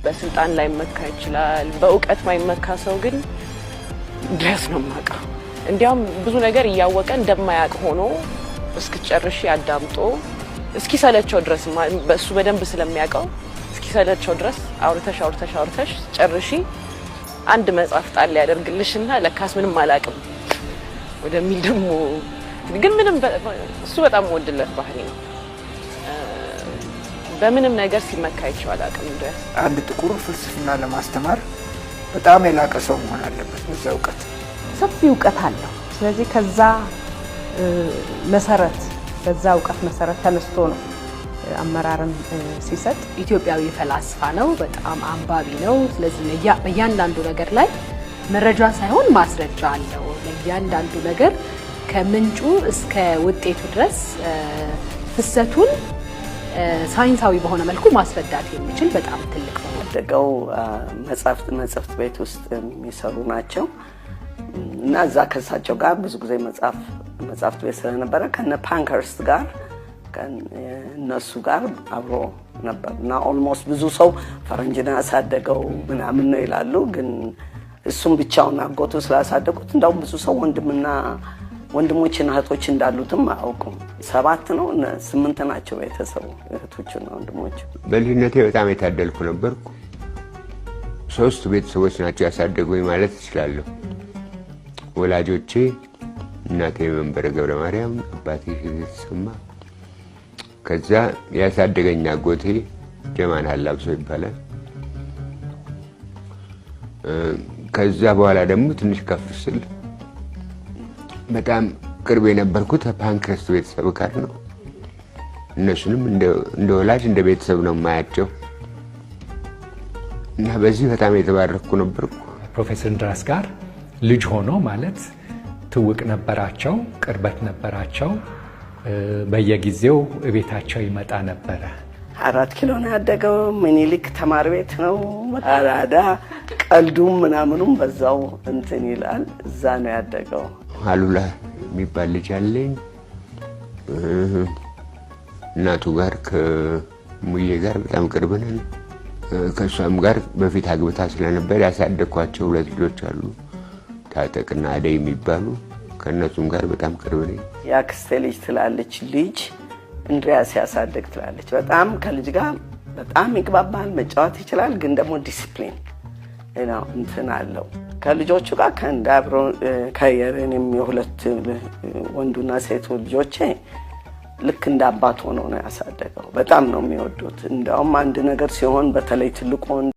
በስልጣን ላይመካ ይችላል። በእውቀት ማይመካ ሰው ግን እንድሪያስ ነው የማውቀው። እንዲያውም ብዙ ነገር እያወቀ እንደማያውቅ ሆኖ እስክትጨርሺ አዳምጦ እስኪሰለቸው ድረስ፣ በእሱ በደንብ ስለሚያውቀው እስኪሰለቸው ድረስ አውርተሽ አውርተሽ አውርተሽ ጨርሺ አንድ መጽሐፍ ጣል ያደርግልሽና ለካስ ምንም አላውቅም ወደሚል ደግሞ ግን ምንም እሱ በጣም ወድለት ባህሪ ነው። በምንም ነገር ሲመካ አይቼው አላውቅም እንድሪያስ። አንድ ጥቁር ፍልስፍና ለማስተማር በጣም የላቀ ሰው መሆን አለበት። በዛ እውቀት ሰፊ እውቀት አለው። ስለዚህ ከዛ መሰረት፣ በዛ እውቀት መሰረት ተነስቶ ነው አመራርም ሲሰጥ። ኢትዮጵያዊ ፈላስፋ ነው። በጣም አንባቢ ነው። ስለዚህ በእያንዳንዱ ነገር ላይ መረጃ ሳይሆን ማስረጃ አለው። ለእያንዳንዱ ነገር ከምንጩ እስከ ውጤቱ ድረስ ፍሰቱን ሳይንሳዊ በሆነ መልኩ ማስረዳት የሚችል በጣም ትልቅ ነው። ያደገው መጽሐፍት ቤት ውስጥ የሚሰሩ ናቸው እና እዛ ከእሳቸው ጋር ብዙ ጊዜ መጽሐፍት ቤት ስለነበረ ከነ ፓንከርስት ጋር፣ እነሱ ጋር አብሮ ነበር እና almost ብዙ ሰው ፈረንጅን ያሳደገው ምናምን ነው ይላሉ። ግን እሱም ብቻውን አጎቱ ስላሳደጉት እንደውም ብዙ ሰው ወንድምና ወንድሞችና እህቶች እንዳሉትም አያውቁም። ሰባት ነው ስምንት ናቸው ቤተሰቡ፣ እህቶችና ወንድሞች። በልጅነቴ በጣም የታደልኩ ነበርኩ። ሶስት ቤተሰቦች ናቸው ያሳደጉኝ ማለት እችላለሁ። ወላጆቼ እናቴ መንበረ ገብረ ማርያም፣ አባቴ ተሰማ። ከዛ ያሳደገኝ አጎቴ ጀማን አላብሶ ይባላል። ከዛ በኋላ ደግሞ ትንሽ ከፍ ስል በጣም ቅርብ የነበርኩት ፓንክረስት ቤተሰብ ጋር ነው። እነሱንም እንደ ወላጅ እንደ ቤተሰብ ነው የማያቸው እና በዚህ በጣም የተባረኩ ነበርኩ። ፕሮፌሰር እንድሪያስ ጋር ልጅ ሆኖ ማለት ትውቅ ነበራቸው፣ ቅርበት ነበራቸው። በየጊዜው እቤታቸው ይመጣ ነበረ። 4 ኪሎ ነው ያደገው። ምኒልክ ተማሪ ቤት ነው። አራዳ ቀልዱም ምናምኑም በዛው እንትን ይላል። እዛ ነው ያደገው። አሉላ የሚባል ልጅ አለኝ። እናቱ ጋር ከሙዬ ጋር በጣም ቅርብ ነን። ከእሷም ጋር በፊት አግብታ ስለነበር ያሳደግኳቸው ሁለት ልጆች አሉ፣ ታጠቅና አደይ የሚባሉ። ከእነሱም ጋር በጣም ቅርብ ነኝ። የአክስቴ ልጅ ትላለች፣ ልጅ እንድሪያስ ያሳደግ ትላለች። በጣም ከልጅ ጋር በጣም ይግባባል፣ መጫወት ይችላል። ግን ደግሞ ዲሲፕሊን እንትን አለው ከልጆቹ ጋር ከእንደ አብሮ ከየኔም የሁለት ወንዱና ሴቱ ልጆቼ ልክ እንደ አባት ሆኖ ነው ያሳደገው። በጣም ነው የሚወዱት። እንዲያውም አንድ ነገር ሲሆን በተለይ ትልቁ